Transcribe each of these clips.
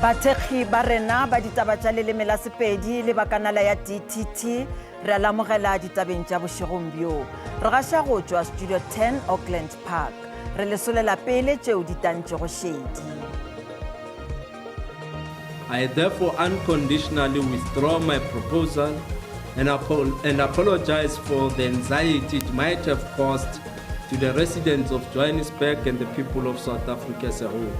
Bathekgi ba rena ba ditaba tša leleme la Sepedi le ba kanala ya DTT re a lamogela ditabeng tša bošegong bjo. Re gaša go tšwa Studio 10 Auckland Park. Re le solela pele tšeo di tantšego šedi. I therefore unconditionally withdraw my proposal and, and apologize for the anxiety it might have caused to the residents of Johannesburg and the people of South Africa as a whole.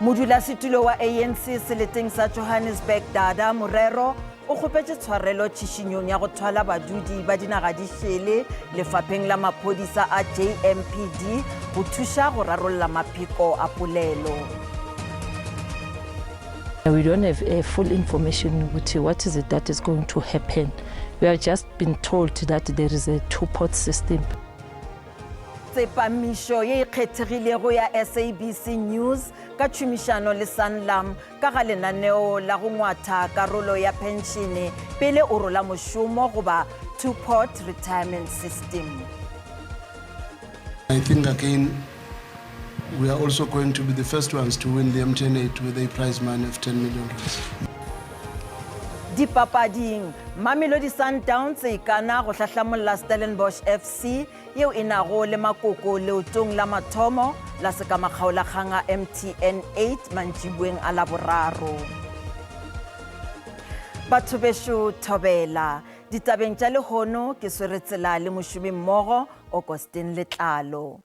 Modulasetulo wa ANC seleteng sa Johannesburg Dada Morero o kgopetše tshwarelo tšhišinyong ya go thwala badudi ba dinaga di šele lefapheng la maphodisa a JMPD go thuša go rarolla mapheko a polelo. We don't have a full information ukuthi what is it that is going to happen. We have just been told that there is a two-pot system. Tsepamišo ye e kgethegilego ya SABC News ka tšhomišano le Sanlam ka ga lenaneo la go ngwatha karolo ya phenšene pele o rola mošomo goba two-pot retirement system. I think again we are also going to be the first ones to win the MTN 8 with a prize money of 10 million rands. Dipapading, Mamelodi Sundowns e ikana go hlahlamolla Stellenbosch FC yeo e nago le makoko leotong la mathomo la sekamakgaolakgang a MTN 8 mantšiboeng a Laboraro. Batho bešo thobela. Ditabeng tša lehono ke swere tsela le mošomimmogo Augustine Letlalo.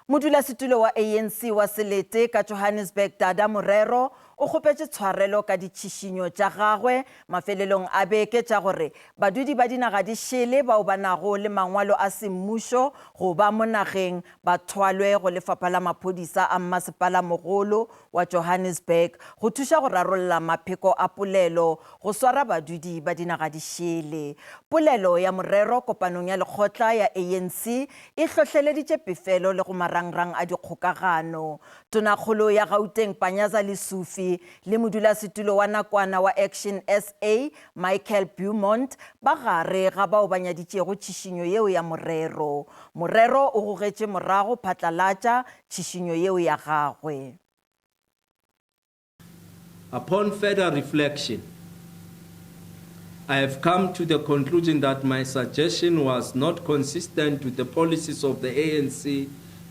Modulasetulo wa ANC wa selete ka Johannesburg Dada Morero o kgopetše tshwarelo ka ditšhišinyo tša gagwe mafelelong a beke tša gore badudi ba dinaga di šele bao ba nago le mangwalo a semmušo go ba mo nageng ba thwalwe go lefapha la maphodisa a mmasepala mogolo wa Johannesburg go thuša go rarolla mapheko a polelo go swara badudi ba dinaga di šele. Polelo ya morero kopanong ya lekgotla ya ANC e hlohleleditše pefelo le go marangrang a dikgokagano. Tonakgolo ya Gauteng Panyaza Lesufi le modulasetulo wa nakwana wa Action SA Michael Beaumont ba gare ga bao ba nyaditšego tšhišinyo yeo ya morero. Morero o gogetše morago phatlalatša tšhišinyo yeo ya gagwe. Upon further reflection, I have come to the conclusion that my suggestion was not consistent with the policies of the ANC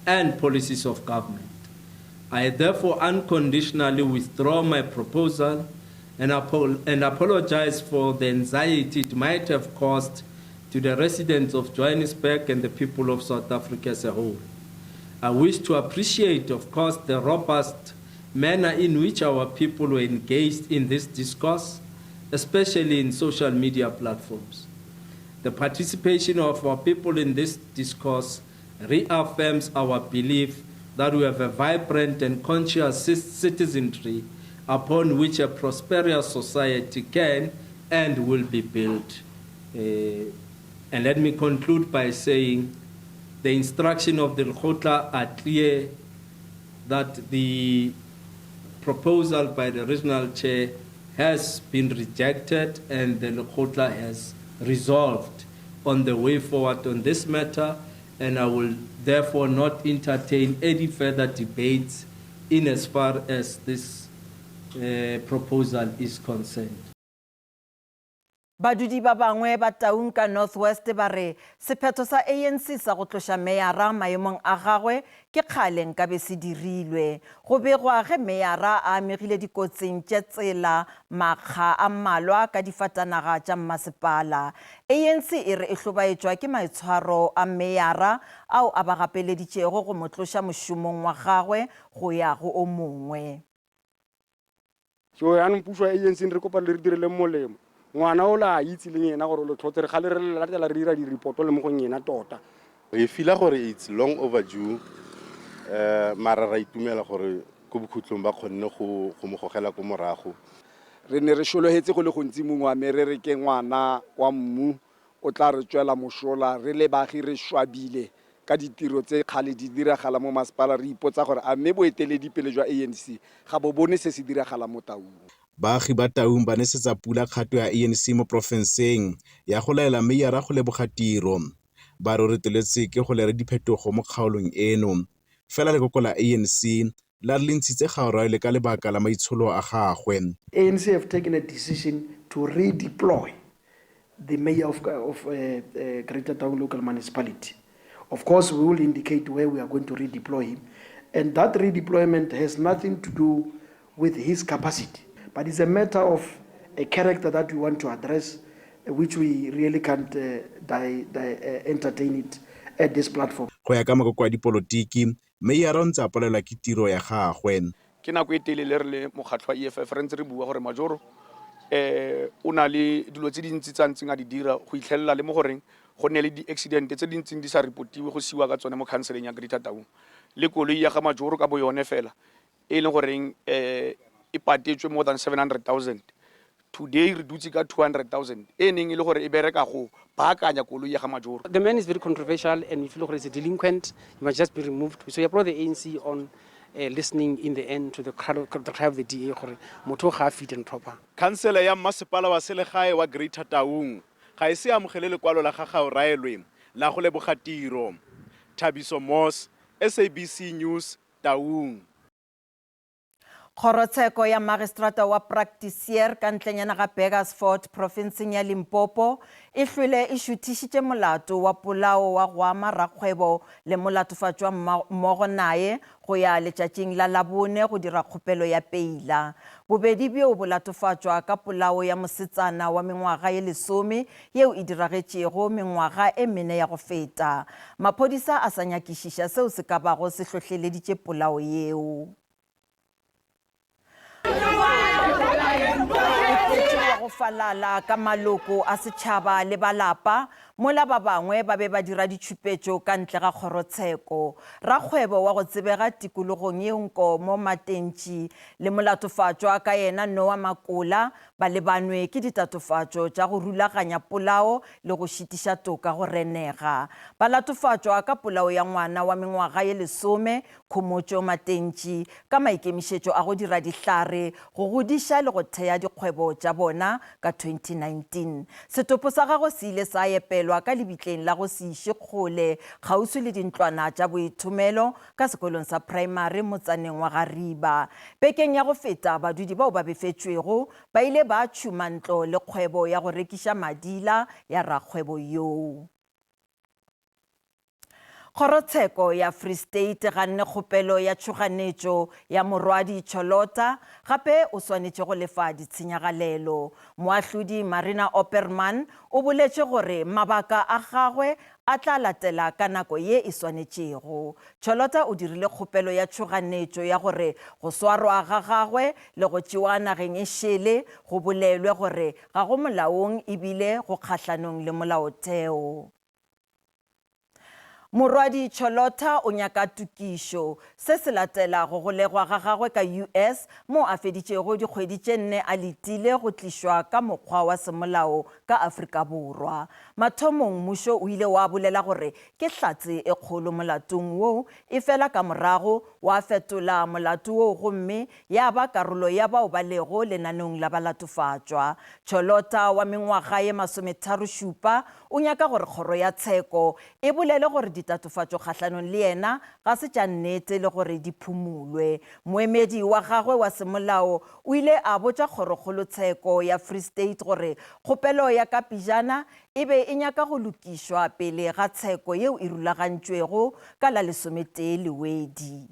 and policies of government. I therefore unconditionally withdraw my proposal and, and apologize for the anxiety it might have caused to the residents of Johannesburg and the people of South Africa as a whole. I wish to appreciate, of course, the robust manner in which our people were engaged in this discourse, especially in social media platforms. The participation of our people in this discourse reaffirms our belief that we have a vibrant and conscious citizenry upon which a prosperous society can and will be built. Uh, and let me conclude by saying the instruction of the Lekgotla are clear that the proposal by the regional chair has been rejected and the Lekgotla has resolved on the way forward on this matter and I will therefore not entertain any further debates in as far as this uh, proposal is concerned. Badudi ba bangwe ba Taung ka North West ba re sephetho sa ANC sa go tloša meyara maemong a gagwe ke kgale nkabe se dirilwe. Go begwa ge meyara a amegile dikotsing tše tsela makga a mmalwa ka difatanaga tša mmasepala. ANC e re e hlobaetšwa ke maitshwaro a meyara ao a ba gapeleditšego go mo tloša mošomong wa gagwe go ya go o mongwe. So yaanong puso ya ANC re kopa le re direleng molemo. Ngwana o la a itse leng ena gore o le tlhotse re gale re le latela re dira di-reporto le mo go ena tota. Re feela gore it's long overdue um mara ra itumela gore ko bokhutlong ba kgonne go go mo gogela ko morago. Re ne re šologetse go le gontsi mong wa me re re ke ngwana wa mmu o tla re tswela mošola re le baagi re šwabile Ka ditiro tse kgale di diragala mo masepala re ipotsa gore a mme boeteledipele jwa ANC ga bo bone se se diragalang mo Taung. Baagi ba Taung ba nesetsa pula kgato ya ANC mo porofenseng ya go laela meyara go leboga tiro. Ba re o reteletswe ke go lere diphetogo mo kgaolong eno. Fela lekoko la ANC. La re le ntshitse Gaoraelwe ka lebaka la maitsholo a gagwe. ANC have taken a decision to redeploy the mayor of, of uh, uh, Greater Taung Local Municipality. Of course, we will indicate where we are going to redeploy him. And that redeployment has nothing to do with his capacity, but it's a matter of a character that we want to address, which we really can't uh, di, di, uh, entertain it at this platform. Go ya ka makoko a dipolotiki, Meyara o ntse a palelwa ke tiro ya gagwe. Ke nako e telele re le mokgatlho wa EFF re ntse re bua gore Majoro um o na le dilo tse dintsi tse a ntseng a di dira go itlhelela le mo goreng go nne le di-accident tse di ntseng di sa reportiwe go siwa ka tsone mo khanseleng ya Greater Taung le koloi ya ga Majoro ka bo yone fela e leng goreng um e patetswe more than 700,000 today re dutse ka 200,000 e neng e le gore e bereka go baakanya koloi ya ga Majoro. The man is very controversial and we feel gore is a delinquent, he must just be removed. So we applaud the ANC on uh, listening in the end to the cry of, the cry of the DA gore motho ga a fit and proper. Khansele ya Mmasepala wa Selegae wa Greater Taung ga e se amogele lekwalo la ga Gaoraelwe la go leboga tiro. Thabiso Moss, SABC News, Taung. Kgorotsheko ya Magistrata wa Praktiseer ka ntlenyana ga Burgersfort profenseng ya Limpopo e hlwele e šuthišitše molato wa polao wa go ama rakgwebo le molatofatšwa mmogo naye go ya letšatšing la Labone go dira kgopelo ya peila. Bobedi bjo bo latofatšwa ka polao ya mosetsana wa mengwaga ye lesome yeo e diragetšego mengwaga e mene ya go feta. Maphodisa a sa nyakišiša seo se ka bago se hlohleleditše polao yeo. O tletše wa go falala ka maloko a setšhaba le ba lapa, mola ba bangwe ba be ba dira ditšhupetšo ka ntle ga kgorotsheko. Rakgwebo wa go tsebega tikologong yeo Nkomo Matentši le molatofatšwa ka yena Noah Makola Ba lebanwe ke ditatofatšo tša go rulaganya polao le go šitiša toka go renega. Ba latofatšwa ka polao ya ngwana wa mengwaga ye lesome, Khomotšo Matentši, ka maikemišetšo a go dira dihlare, go godiša le go thea dikgwebo tša bona ka 2019. Setopo sa gagwe se ile sa epelwa ka lebitleng la go se iše kgole kgauswi le dintlwana tša boithomelo ka sekolong sa praemari motsaneng wa Gariba. Bekeng ya go feta, badudi bao ba befetšwego ba ile ba tšhuma ntlo le kgwebo ya go rekiša madila ya rakgwebo yoo. Kgorotsheko ya Free State e ganne kgopelo ya tšhoganetšo ya Morwadi Cholota, gape o swanetše go lefa ditshenyagalelo. Moahlodi Marina Opperman o boletše gore mabaka a gagwe a tla latela ka nako ye e swanetšego. Cholota o dirile kgopelo ya tšhoganetšo ya gore go swarwa ga gagwe le go tšewa nageng e šele go bolelwe gore ga go molaong e bile go kgahlanong le molaotheo. Morwadi Cholota o nyaka tokišo. Se se latela go golegwa ga gagwe ka US moo a feditšego dikgwedi tše nne a letile go tlišwa ka mokgwa wa semolao ka Afrika Borwa. Mathomong mmušo o ile wa bolela gore ke hlatse e kgolo molatong woo, efela ka morago wa fetola molato woo gomme ya ba karolo ya bao ba lego lenaneong la balatofatšwa. Cholota wa mengwaga ye masometharošupa o nyaka gore kgoro ya tsheko e bolele gore ditatofatšo kgahlanong le yena ga se tša nnete le gore di phumulwe. Moemedi wa gagwe wa semolao o ile a botša kgorokgolotsheko ya Free State gore kgopelo ya ka pejana e be e nyaka go lokišwa pele ga tsheko yeo e rulagantšwego ka la lesometee Lewedi.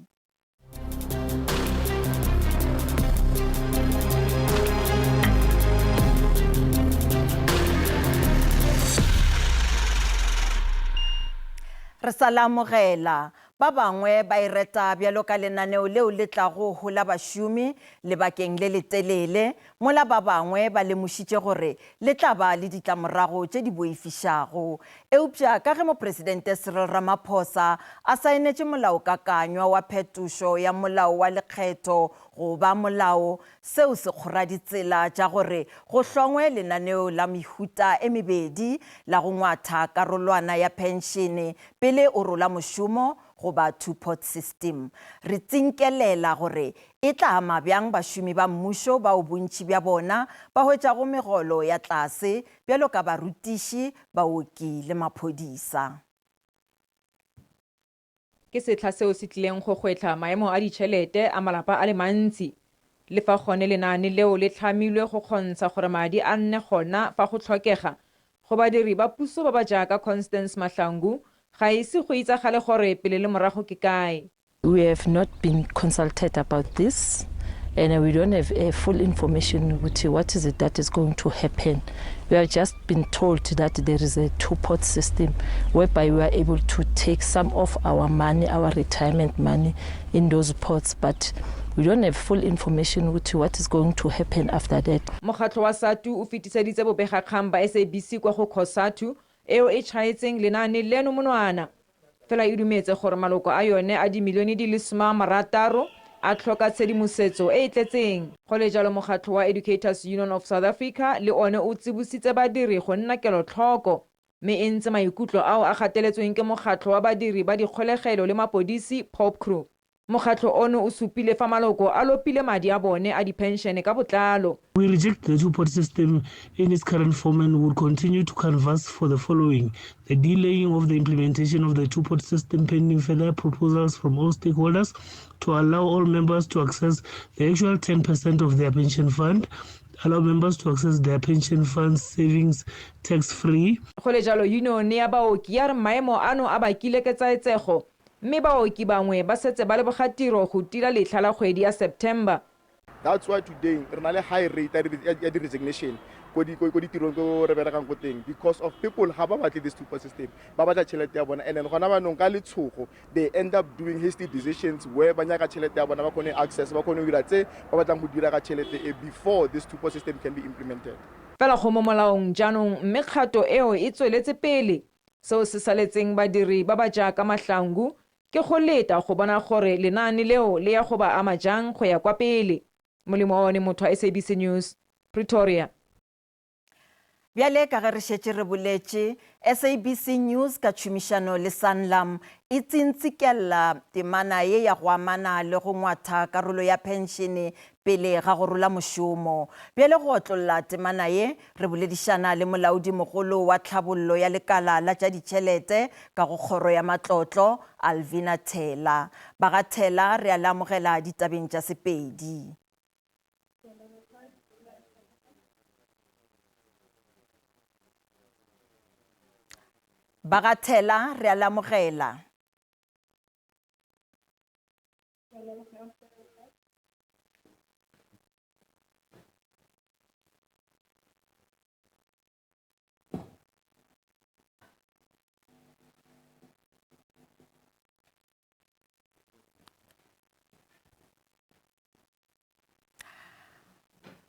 Re sa le amogela. Ba bangwe ba e reta bjalo ka lenaneo leo le tlago hola bašomi lebakeng le letelele, mola ba bangwe ba lemošitše gore le tla ba le ditlamorago tše di boifišago. Eupša ka ge Mopresidente Cyril Ramaphosa a saenetše Molaokakanywa wa Phetošo ya Molao wa Lekgetho go ba molao, seo se kgora ditsela tša gore go hlongwe lenaneo la mehuta e mebedi la go ngwatha karolwana ya phenšene pele o rola mošomo goba two-pot system. Re tsinkelela gore e tla ama bjang bašomi ba mmušo bao bontši bja bona ba hwetšago megolo ya tlase bjalo ka barutiši, baoki le maphodisa. Ke setlha seo se tlileng go gwetlha maemo a ditšhelete a malapa a le mantsi. Le fa gone lenaane leo le tlhamilwe go kgontsha gore madi a nne gona fa go tlhokega, go badiri ba puso ba ba jaaka Constance Mahlangu, ga ise go itsagale gore pele le morago ke kae. We have not been consulted about this and we don't have a full information ukuthi what is it that is going to happen. We have just been told that there is a two-pot system whereby we are able to take some of our money, our retirement money, in those pots, but we don't have full information ukuthi what is going to happen after that. Mokgatlho wa SATU o fetiseditse bobegakgang ba SABC kwa go COSATU eo e tšhaetseng lenaane leno monwana. Fela e dumetse gore maloko a yone a dimilione di le 60 a tlhoka tshedimosetso e e tletseng. Go le jalo mokgatlho wa Educators Union of South Africa le one o tsibositse badiri go nna kelotlhoko mme e ntse maikutlo ao a gateletsweng ke mokgatlho wa badiri ba dikgolegelo le mapodisi, POPCRU. Mokgatlho ono o supile fa maloko a lopile madi a bone a diphenšene ka botlalo. We reject the two-pot system in its current form and would continue to canvass for the following, the delaying of the implementation of the two-pot system pending further proposals from all stakeholders to allow all members to access the actual 10% of their pension fund, allow members to access their pension funds savings tax-free. Go le jalo, yunione ya baoki ya re maemo ano a bakile ketsaetsego Mme baoki bangwe ba setse ba leboga tiro go tila letlha la kgwedi ya September. That's why today re na le high rate ya di-resignation ko ditirong ko re berekang ko teng because of people ga ba batle this two-pot system, ba batla tšhelete ya bona and then gona banong ka letshogo they end up doing hasty decisions where ba nyaka tšhelete ya bona ba kgone access ba kgone go dira tse ba batlang go dira ka tšhelete e before this two-pot system can be implemented. Fela go mo molaong jaanong mme kgato eo e tsweletse pele. Seo se saletseng badiri ba ba jaaka Mahlangu ke go leta go bona gore lenaane leo le ya go ba ama jang go ya kwa pele. Molemo Motho wa SABC News, Pretoria. Bjale ka ge re šetše re boletše, SABC News ka tšhomišano le Sanlam e tsintsikella temana ye ya go amana le go ngwatha karolo ya phenšene pele ga go rola mošomo. Bjale go otlolla temana ye, Re boledišana le molaodimogolo wa tlhabollo ya lekala la tša ditšhelete ka go Kgoro ya Matlotlo, Alvina Thela. Ba ga Thela re a le amogela ditabeng tša Sepedi. Ba ga Thela re a le amogela.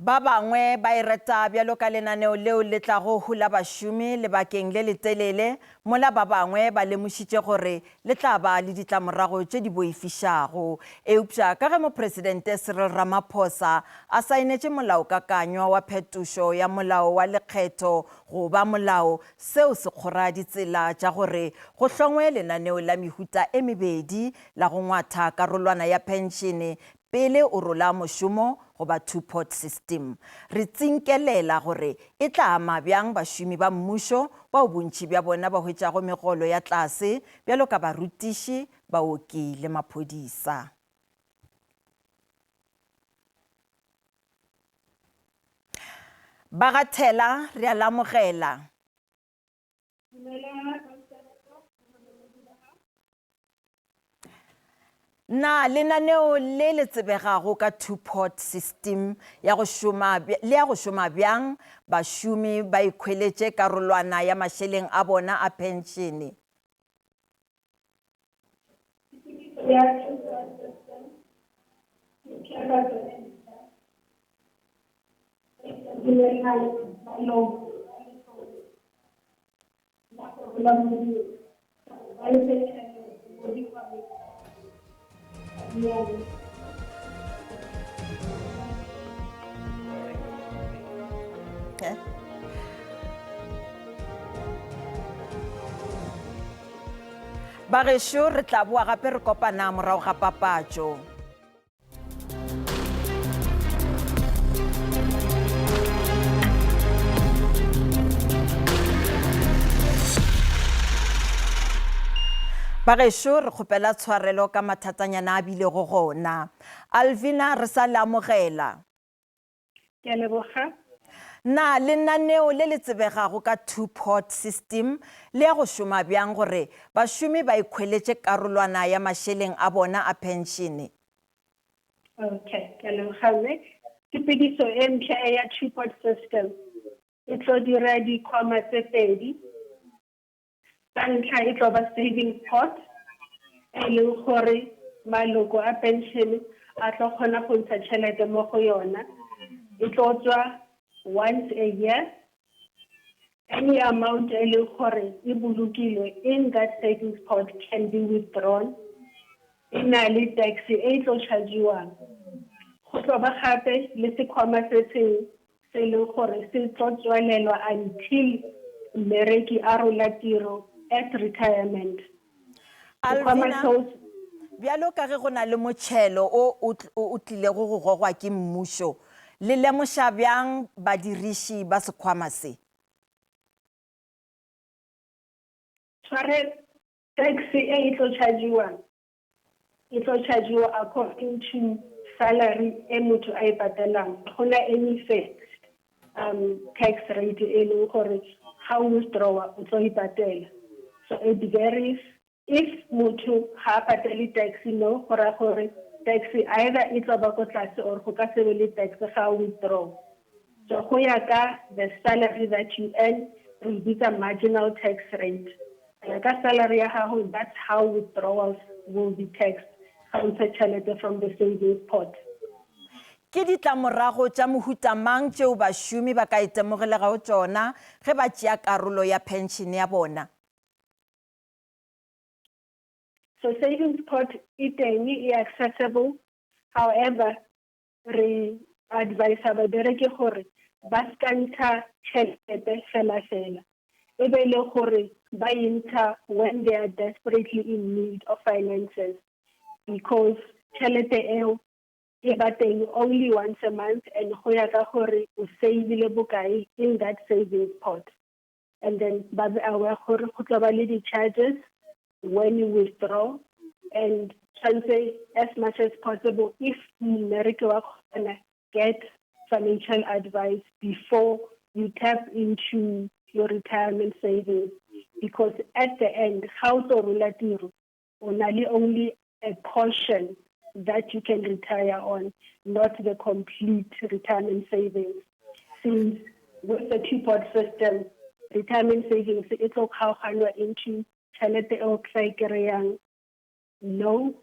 Ba bangwe ba e reta bjalo ka lenaneo leo le tlago hola bašomi lebakeng le letelele, mola ba bangwe ba lemošitše gore le tla ba le ditlamorago tše di boifišago. Eupša ka ge Mopresidente Cyril Ramaphosa a saenetše Molaokakanywa wa Phetošo ya Molao wa Lekgetho go ba molao, seo se kgora ditsela tša gore go hlongwe lenaneo la mehuta e mebedi la go ngwatha karolwana ya phenšene Pele o rola mošomo goba two-pot system, re tsinkelela gore e tla ama bjang bašomi ba mmušo bao bontši bja bona ba hwetšago megolo ya tlase bjalo ka barutiši, baoki le maphodisa. Ba ga Thela re a le amogela. Na lenaneo le le tsebegago ka two-pot system ya go šoma le ya go šoma bjang bašomi ba ikhweletše karolwana ya mašeleng a bona a phenšene? Ya two-pot system ke phethahatšo e mpsha e Bagešo re tla boa gape re kopana morago ga papatšo. Bagešo re kgopela tshwarelo ka mathatanyana a bilego gona. Alvina re sa le amogela. Ke a leboga. Na lenaneo le le tsebegago ka two-pot system le ya go šoma bjang gore bašomi ba ikhweletše karolwana ya mašeleng a bona a phenšene? Okay, ke a leboga mme. Tshepedišo e mpsha e ya two-pot system e tlo dira dikhwama tse pedi. Sa ntlha e tlo ba savings pot, e leng gore maloko a pension a tlo kgona go ntsha tšhelete mo go yona. E tlo tswa once a year. Any amount e leng gore e bolokilwe in that savings pot can be withdrawn. E na le tax e e tlo chargiwang. Go tlo ba gape le sekhwama se sengwe se e leng gore se tlo tswelelwa until mmereki a rola tiro at retirement. Sekhwama Alvina, seo bjalo ka ge go na le motšhelo o o o tlilego go gogwa ke mmušo, le lemoša bjang badiriši ba sekhwama se? Tshwarelo, tax e e tlo chargiwang e tlo chargiwa according to salary e motho a e patelang. Ga gona any fixed um tax rate e leng gore ga o withdrawa o tlo e patela. So it varies. If motho ga a patele tax no, go raya gore tax either e tlo ba ko tlase or go ka se be le tax ga o withdraw. So go ya ka the salary that you earn, re e bitsa marginal tax rate. Go ya ka salary ya gago, that's how withdrawals will be taxed ga o ntsha tšhelete from the savings pot. Ke ditlamorago tša mohuta mang tšeo bašomi ba ka itemogelegago tšona ge ba tšea karolo ya phenšene ya bona? So savings pot e teng, e accessible, however, Re advisa babereki gore ba ska ntsha tšhelete fela fela, e be le gore ba e ntsha when they are desperately in need of finances because tšhelete eo e ba teng only once a month and go ya ka gore o save-ile bokae in that savings pot. And then ba be aware gore go tlo ba le di-charges when you withdraw and tshwanetse as much as possible if mmereki wa kgona get financial advice before you tap into your retirement savings because at the end ga o tlo rola tiro o na le only a portion that you can retire on not the complete retirement savings since with the two-pot system retirement savings e tlo kgaoganwa into tšhelete e o tla e kry-ang no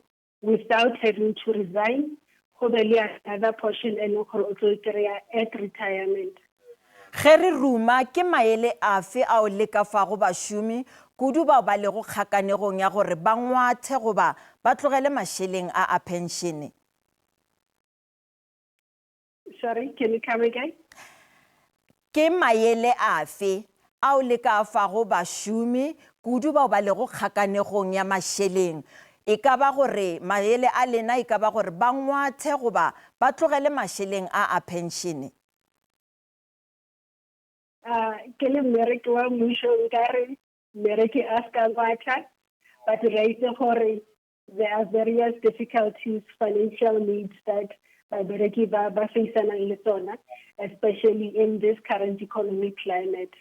without having to resign go be le another portion e leng gore o tlo e kry-a at retirement. Ge re ruma, ke maele afe ao le ka fago bašomi, kudu bao ba lego kgakanegong ya gore ba ngwathe goba ba tlogele mašeleng a a phenšene? Sorry, can you come again? Ke maele afe ao le ka a fago bašomi, kudu bao ba lego kgakanegong ya mašeleng? E ka ba gore maele a lena e ka ba gore ba ngwathe goba ba tlogele mašeleng a a phenšene? Uh, ke le mmereki wa mmušo nka re mmereki a se ka ngwatha but re a itse gore there are various difficulties financial needs that babereki ba ba faceanang le tsona especially in this current economic climate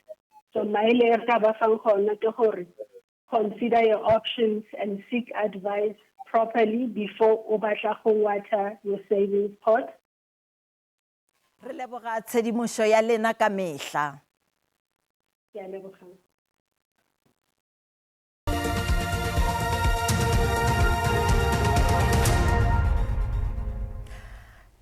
so maele e re ka ba fang gona ke gore consider your options and seek advice properly before o batla go ngwatha your savings pot Re leboga tshedimošo ya lena ka mehla. Ke a leboga.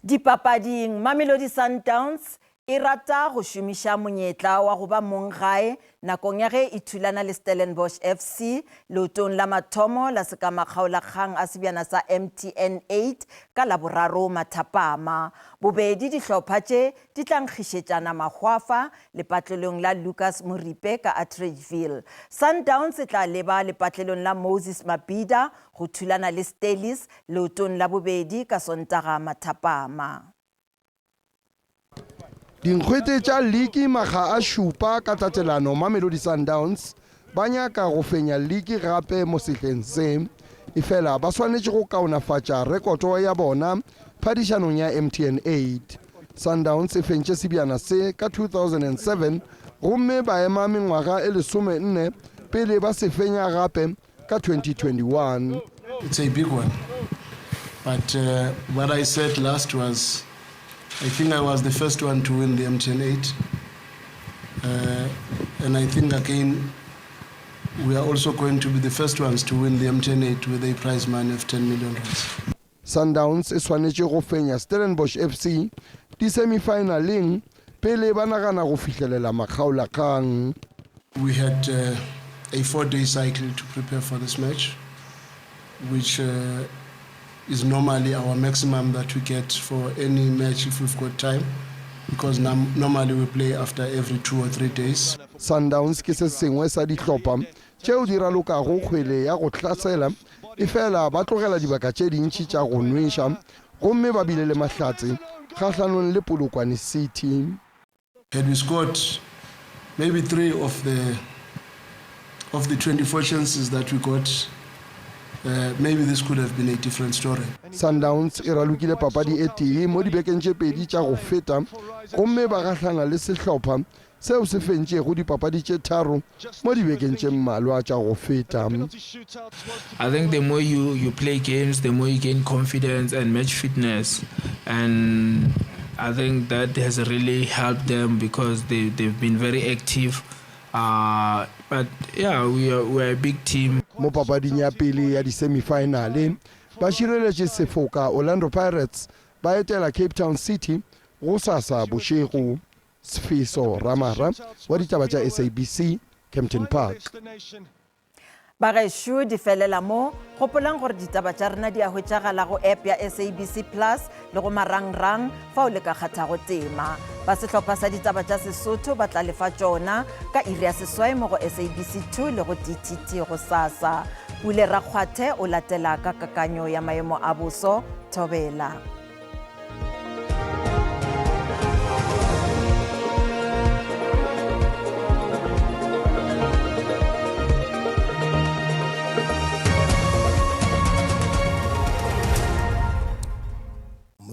Dipapading, Mamelodi Sundowns e rata go šomiša monyetla wa go ba mong gae nakong ya ge e thulana le Stellenbosch FC leotong la mathomo la sekamakgaolakgang a sebjana sa MTN 8 ka Laboraro mathapama. Bobedi dihlopha tše di tla nkgišetšana mahwafa lepatlelong la Lucas Moripe ka Atteridgeville. Sundowns e tla leba lepatlelong la Moses Mabhida go thulana le Stellies leotong la bobedi ka Sontaga mathapama. Dinkgwete tša liki makga a šupa ka tatelano Mamelodi Sundowns Ba nyaka go fenya liki gape mo sehleng se, efela ba swanetše go kaonafatša rekoto ya bona phadišanong ya MTN 8. Sundowns e fentše sebjana se ka 2007 gomme ba ema mengwaga e lesomenne pele ba se fenya gape ka 2021. It's a big one. But uh, what I said last was, I think I was the first one to win the MTN 8. Uh, and I think again, we are also going to be the first ones to win the MTN 8 with a prize money of 10 million rands. Sundowns e swanetše go fenya Stellenbosch FC disemifinaleng pele ba nagana go fihlelela makgaolakgang. We had uh, a four-day cycle to prepare for this match, which uh, is normally our maximum that we get for any match if we've got time, because normally we play after every two or three days. Sundowns ke se sengwe sa dihlopha tšeo di ralokago kgwele ya go hlasela, efela ba tlogela dibaka tše dintši tša go nweša gomme ba bile le mahlatse kgahlanong le Polokwane City. Had we scored maybe three of the of the 24 chances that we got, uh, maybe this could have been a different story. Sundowns e ralokile papadi e tee mo dibekeng tše pedi tša go feta gomme ba gahlana le sehlopha seo se fentšego dipapadi tše tharo mo dibekeng tše mmalwa tša go feta. I think the more you, you play games, the more you gain confidence and match fitness. And I think that has really helped them because they, they've been very active. Uh, but yeah, we are, we are a big team. Mo papading ya pele ya di-semifinale, ba šireletše sefoka Orlando Pirates ba etela Cape Town City gosasa bošego. Sfiso Ramara wa ditaba tša SABC, Kempton Park. Bagešo di felela mo. Gopolang gore ditaba tša rena di a hwetšagala go app ya SABC Plus le go marangrang fao le ka kgathago tema. Ba sehlopha sa ditaba tša Sesotho ba tla lefa tšona ka iri ya seswai mo go SABC 2 le go DTT gosasa. Pule Rakgwathe o latela ka kakanyo ya maemo a boso. Thobela.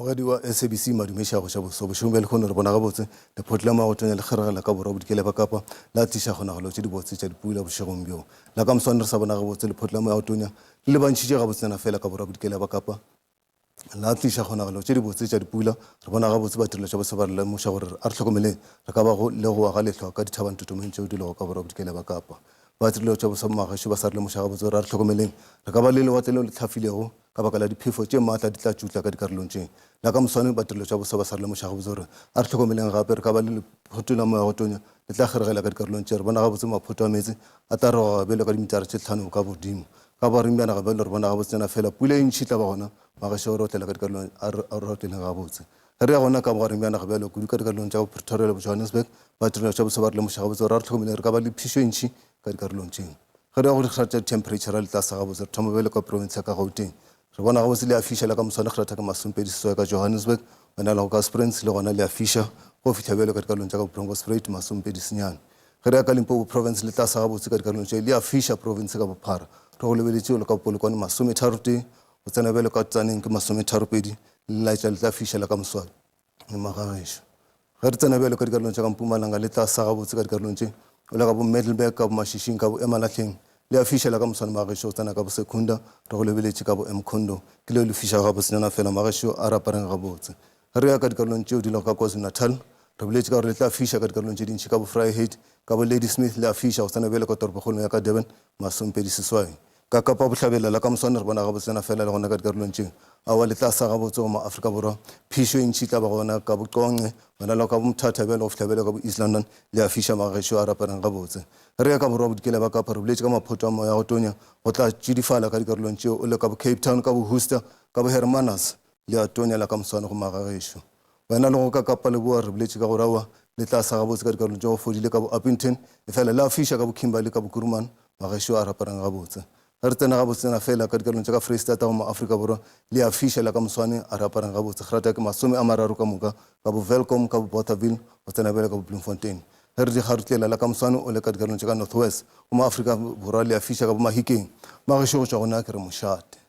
Mmogedi wa SABC Madume Šago ša boso bošego bja lehono re bona gabotse lephoto la moago tonya le kgeregela ka borwa bodikela ba Kapa la tliša kgonagalo tše dibotse tša dipula bošegong bjo. La ka moswane re sa bona gabotse lephoto la moago tonya le lebantšhitše gabotsena fela ka borwa bodikela ba Kapa La tliša kgonagalo tše dibotse tša dipula. Re bona gabotse batirelo tša boso ba re lemoša gore a re hlokomeleng re ka bago le go wa ga lehlwa ka dithabanthotomeng tšeo di lego ka borwa-bodikela ba Kapa. Batirelo tša boso ba magašo ba sa re lemoša gabotse gore a re hlokomeleng re ka ba le lewatle leo le hlafilego ka baka la diphefo tše maatla di tla tšutla ka dikarolong tše. La ka moswane batirelo tša boso ba sa re lemoša gabotse gore a re hlokomeleng gape re ka ba le lephoto la moya go tonya le tla kgeregela ka dikarolong tše. Re bona gabotse maphoto a meetse a tla rogoga bjalo ka dimitara tše tlhano ka godimo. Ka bogareng bja naga bjalo re bona gabotsenyana feela pula e ntši e tla ba gona, magašo a re otlela ka dikarolong a re otleleng gabotse. Ge re ya gona ka bogareng bja naga bjalo, kudu ka dikarolong tša bo Pretoria le bo Johannesburg, ba tirelo tša boso ba re lemoša gabotse gore a re hlokomeleng re ka ba le phišo e ntši ka dikarolong tše. Ge re ya go dikgratha tša dithemphereitšhara le tlase gabotse, re thoma bjalo ka profense ya ka Gauteng. Re bona gabotse le a fiša la ka moswane kgratha ke masomepedi seswai ka Johannesburg, wena le go ka Springs le gona le a fiša go fihla bjalo ka dikarolong tša ka bo Bronkhorstspruit masomepedi senyane. Ge re ya ka Limpopo Province le tlase gabotse ka dikarolong tše, le a fiša province ka bophara. Re go lebeletše o le ka Polokwane masometharotee, go tsena bjalo ka Tzaneen ke masometharopedi, le laetša le tla fiša la ka moswane magagešo. Ge re tsena bjalo ka dikarolong tša ka Mpumalanga le tlase gabotse ka dikarolong tše, o le ka bo Middelburg, ka bo Mashishing, ka bo Emalahleng, le a fiša la ka moswane magagešo go tsena ka bo Secunda, re go lebeletše ka bo Mkhondo, ke leo le fišago gabotsenyana fela magešo a re apareng gabotse. Ge re ya ka dikarolong tšeo di lego ka KwaZulu-Natal, re boletše ka gore le tla fiša ka dikarolong tše dintši ka bo Vryheid, ka bo Ladysmith le a fiša go tsena bjalo ka toropokgolong ya ka Durban, masomepedi seswai. Ka Kapa Bohlabela, la ka moswane re bona gabotsana fela le gona ka dikarolong tše. Aowa le tla sa gabotse go ma-Afrika Borwa. Phišo e ntši e tla ba gona ka bo Qonce, gona le ka bo Mthatha bjalo go fihla bjalo ka bo East London, le a fiša magagešo a rapereng gabotse. Ge re ya ka borwa bodikela ba Kapa, re boletše ka maphoto a moya go tonya, go tla tšidifala ka dikarolong tšeo o le ka bo Cape Town, ka bo Worcester, ka bo Hermanus, Le a tonya la ka moswane go magagešo. Wena le go ka Kapa Leboa re boletše ka gore aowa le tla sa gabotse ka dikarolong tša go fodile ka bo Upington, efela le a fiša ka bo Kimberley ka bo Kuruman, magešo a raparang gabotse. Ge re tsena gabotsena fela ka dikarolong tša ka Freistata go ma-Afrika Borwa, le a fiša la ka moswane a raparang gabotse. Grata ke masome a mararo ka moka ka bo Welkom ka bo Bothaville go tsena bjale ka bo Bloemfontein. Ge re di kgarutlela la ka moswane o le ka dikarolong tša ka North West, go ma Afrika Borwa le a fiša ka bo Mahikeng. Magešo go tšwa go nna ke re mošate.